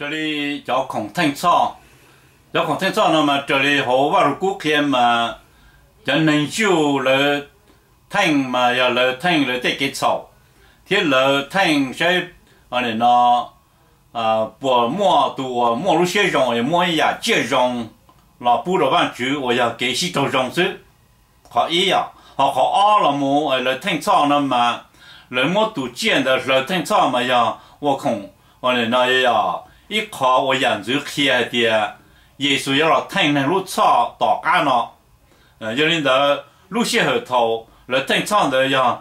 Raws li cov khoom theej txhoj, cov khoom theej txhoj no mas raws li hauv Vaj Lug Kub qhia mas cov neeg Jew lawv theej mas yog lawv theej lawv tej kev txhaum, thiab lawv theej saib no puas muaj tus uas muaj lub siab zoo uas muab ib yam tsiaj zoo los pub rau Vajtswv uas yog kev sib raug zoo xwb. Qhov ib yom, ho qhov ob los mus lawv theej txhoj no mas lawv muab tus tsiaj ntawd hlawv theej txhoj mas yog ua khoom, no yog ib qho ua yam ntxwv qhia hais tias Yexus yuav los theej neeg lub txhoj tom qab no. Yog li ntawd lub sij hawm thaum lawv theej txhoj ntawd yog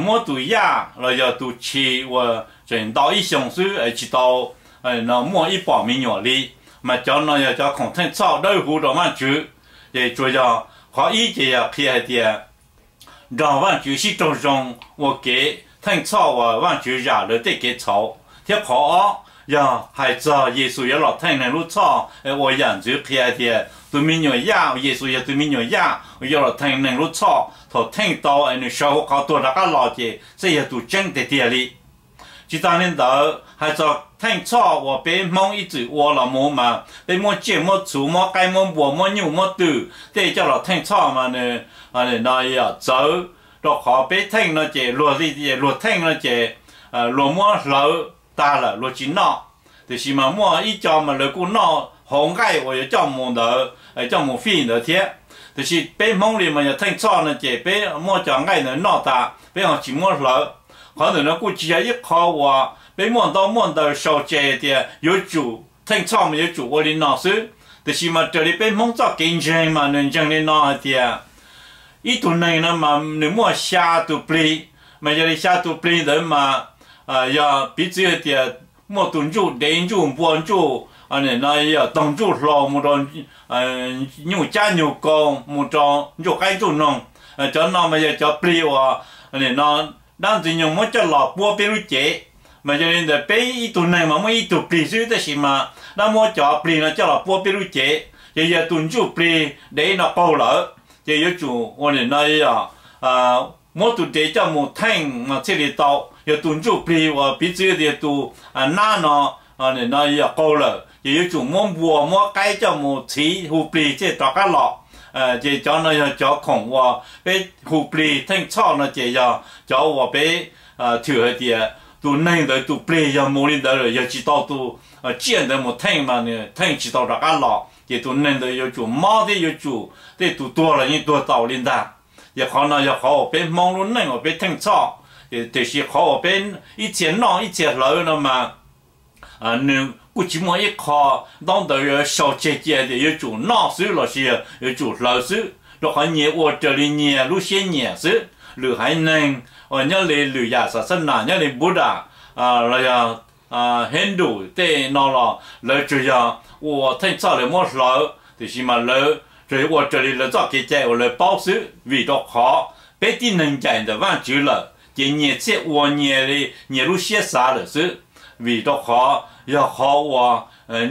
muab tus yaj los yog tus tshis uas tseem ntau ib xyoos xwb es tsis tau muaj ib pom me nyuam li, mas cov no yog cov khoom theej txhoj dawb huv rau Vajtswv. Ces tsuas yog qhov ib ces yog qhia hais tias nrog Vajtswv sib raug zoo ua kev theej txhoj uas Vajtswv zam lawv tej kev txhaum, thiab qhov ob yog hais txog Yexus yuav los theej neeg lub txhoj ua yam ntxwv qhia hais tias tus me nyuam yaj, Yexus yog tus me nyuam yaj uas yuav los theej neeg lub txhoj. Thaum theej tau es nws sawv hauv qhov tuag rov qab los ces thiaj yog tus tseeb tiag tiag li. Tsis tas li ntawd, hais txog theej txhoj uas peb Hmoob ib txwm ua los mus mas peb muab tsiaj muab txhu, muab qaib muab npua, muab nyuj muab twm tej coj los theej txhoj mas nws txawv, rau qhov peb theej no ces luag li, luag theej no ces luag muab hlawv tag lawm luag tsis noj. Tiam sis mas muaj ib co mas lawv kuj noj hauv nqaij uas yuav coj mus ntawd, coj mus fij ntawd thiab. Tiam sis peb Hmoob li mas yog theej txhoj no ces peb muab cov nqaij ntawd noj tas peb ho tsis muab hlawv. Qhov ntawm no kuj tsis yog ib qho uas peb muaj ntaub muaj ntawv sau tseg tias yuav tsum theej txhoj mas yuav tsum ua li no xwb. Tiam sis mas raws li peb Hmoob txoj kev ntseeg mas nws ntseeg li no hais tias ib tug neeg no mas nws muaj xya tus plig, mas yog li xya tus plig ntawd mas yog piv txwv hais tias muaj tus ntsuj dev, ntsuj npua, ntsuj, no yog toog ntsuj hlau mus rau nyuj cab nyuj kau mus rau ntsuj qaib ntsuj noog. Cov no mas yog cov plig uas no dab ntxwg nyoog muab coj los puab peb lub cev. Mas yog li ntawd peb ib tug neeg mas muaj ib tug plig xwb, tab sis mas dab muab cov plig no coj los puab peb lub cev, ces yog tus ntsuj plig dev no qaug lawm, ces yuav tsum ua li no yog muab tus dev coj mus theej mas thiaj li tau. Yog tus ntsuj plig uas piv txwv tias tus nab no no yog qaug lawm ces yuav tsum muab npua muab qaib coj mus txhiv hu plig thiaj rov qab los. Ces cov no yog cov khoom uas peb hu plig theej txhoj no ces yog cov uas peb thwm hais tias tus neeg ntawd tus plig yog mus li ntawd lawm, yog tsis tau tus tsiaj ntawd mus theej mas nws theej tsis tau rov qab los, ces tus neeg ntawd yuav tsum mob thiab yuav tsum tej tus tuag los yeej tuag tau li ntag. Ces qhov no yog qhov uas peb Hmoob lub neej uas peb theej txhoj. Tiam sis qhov uas peb ib txhia noj ib txhia hlawv no mas nws kuj tsis muaj ib qho ntaub ntawv yuav sau tseg cia tias yuav tsum noj xwb los sis yuav tsum hlawv xwb, rau qhov nyias ua raws li nyias lub siab nyiam xwb. Lwm haiv neeg uas nyob li lwm yam xas xab nas nyob li Buddha los yog Hindu tej no los lawv tsuas yog ua theej txhoj lawv muab hlawv, tiam sis mas lawv tsuas yog ua raws li lawv txoj kev cai uas lawv paub xwb, vim rau qhov peb tib neeg ncaim ntawm Vajtswv lawm ces nyias thiaj ua nyias li nyias lub siab xav lawm xwb. Vim rau qhov yog qhov uas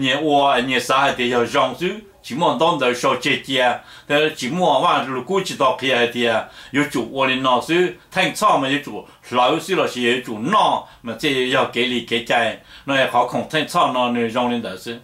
nyias ua nyias xav hais tias yog zoo xwb, tsis muaj ntaub ntawv sau tseg cia, tsis muaj Vaj Lug Kub tsis tau qhia hais tias yuav tsum ua li no xwb, theej txhoj mas yuav tsum hlawv xwb los sis yuav tsum noj mas thiaj yog kev li kev cai. No qhov khoom theej txhoj no nws zoo li ntawd xwb.